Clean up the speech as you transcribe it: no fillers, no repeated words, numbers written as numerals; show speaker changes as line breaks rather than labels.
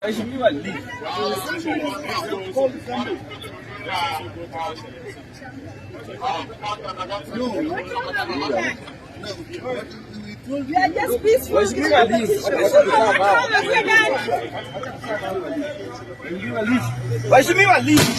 Mheshimiwa leave.
We are just peaceful.
Mheshimiwa leave.
What have we done?
Mheshimiwa leave.